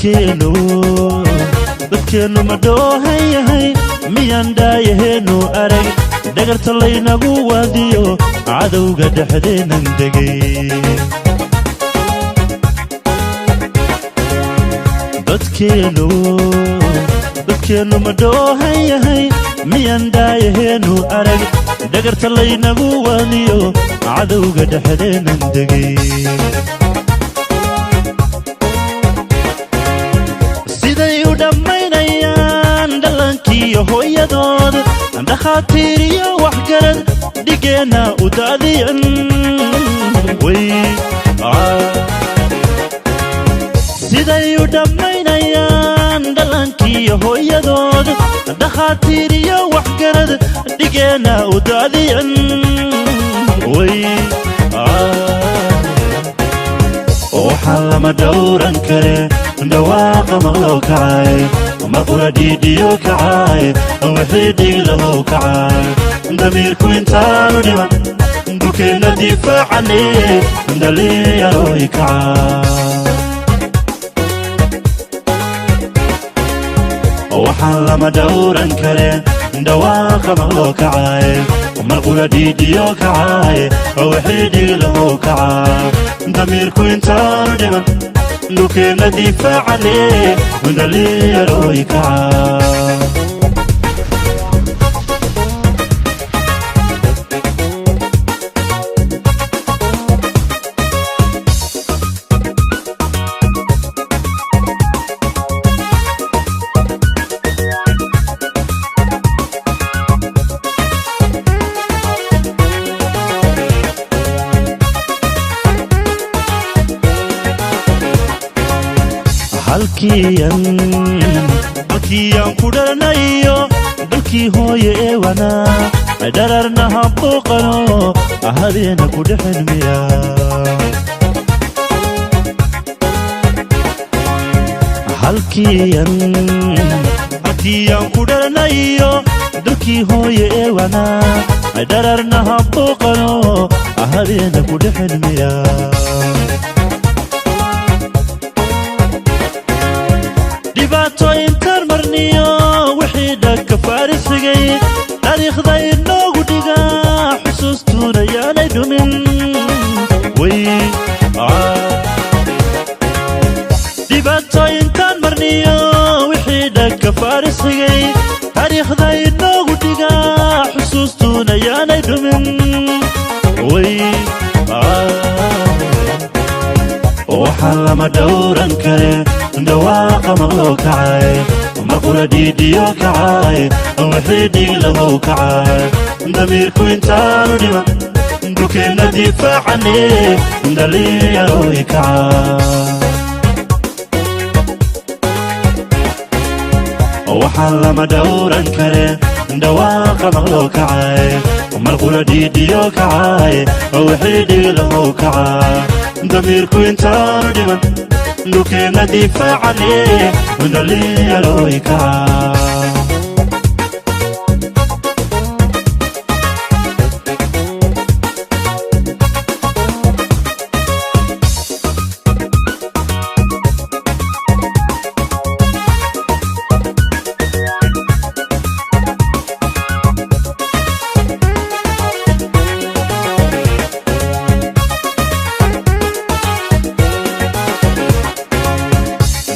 Dadkeennu, dadkeennu ma dhoohan yahay? Miyaan dhaayaheenu arag dhagarta laynagu waadiyo cadowga dhexdeennan degay? Dadkeennu, dadkeennu ma dhoohan yahay? Miyaan dhaayaheenu arag dhagarta laynagu waadiyo cadowga dhexdeennan degay? Siday u dhammaynayaan dhalankiiyo hooyadood, dhakhaatiir iyo waxgarad dhigeenna u daadiyan way. Siday u dhammaynayaan dhalankiiyo hooyadood, dhakhaatiir iyo waxgarad dhigeenna u daadiyan way. Waxaa lama dhowran kare dhawaaqa maqloo kacay, maqura dhiidhiyo kacay, wixii dhiglahow kacay. Damiirku intaanu dhiman dhulkeenna difaacane, dhalinyarooy kacay. Waxaan lama dhowran kare dhawaaqa maqloo kacay, marqura dhiidhiyo kacay, wixii dhiglahow kacay. Damiirku intaanu dhiman dhulkeenna difaacane, dhalinyarooy kacay. Halkiiyan ku dhalanayo dhulkii hooye ee wanaa dhararna habbuuqano hadeena ku dhexen miya? Halkiiyan ku dhalanayo dhulkii hooye ee wanaa dhararna habbuuqano hadeena ku dhexen miya? Dhibaatooyinkaan marniyo wixii dhagka faarisigay taariikhda inoogu dhigaa, xusuustuuna yaanay dhumin way. Dhibaatooyinkaan marniyo wixii dhagka faarisigay taariikhda inoogu dhigaa, xusuustuuna yaanay dhumin way. Waxaan lama dhowran kare dhawaaqa maqloo kacay, maqura dhiidhiyo kacay, wixii dhiglahow kacay. Damiirku intaanu dhiman dhulkeenna difaacane, dhalinyarooy kacay. Waxaan lama dhowran kare dhawaaqa maqloo kacay, marqura dhiidhiyo kacay, wixii dhiglahow kacay. Damiirku intaanu dhiman dhulkeenna difaacane, dhalinyarooy kacay.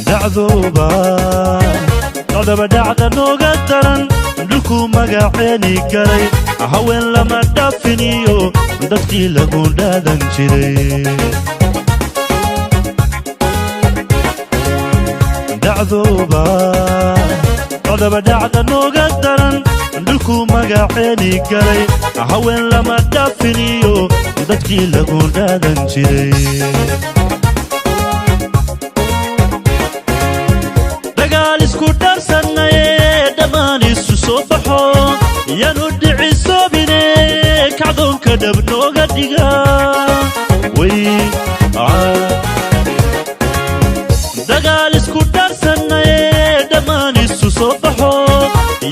Dhacdooba dhacdaba dhacda nooga daran, dhulkuu magaceeni galay, haween lama dhaafiniyo dadkii lagu dhaadan jiray. Dhacdooba dhacdaba dhacda nooga daran, dhulkuu magaceeni galay, haween lama dhaafiniyo dadkii lagu dhaadan jiray. Dagaal isku dharsanaye dhammaan isu soo baxo, yaanu dhicisoobine kacdoonka dhab nooga dhiga way. Dagaal isku dharsanaye dhammaan isu soo baxo,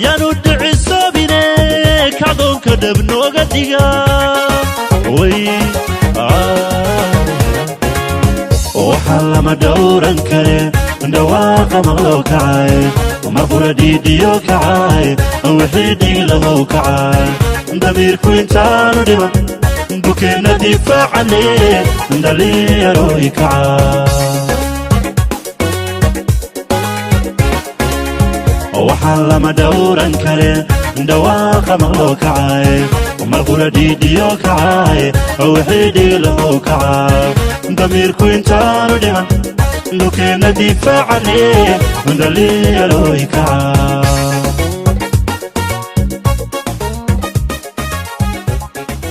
yaanu dhicisoobine kacdoonka dhab nooga dhiga way. Waxaan lama dhowran kare Dhawaaqa maqloo kacay, marqura dhiidhiyo kacay, wixii dhiilahow kacay. Damiirku intaanu dhiman dhulkeenna difaacane, dhalinyarooy kacay. Waxaan lama dhowran karin, dhawaaqa maqloo kacay, marqura dhiidhiyo kacay, wixii dhiilahow kacay. Damiirku intaanu dhiman dhulkeenna difaacane, dhalinyarooy kacay.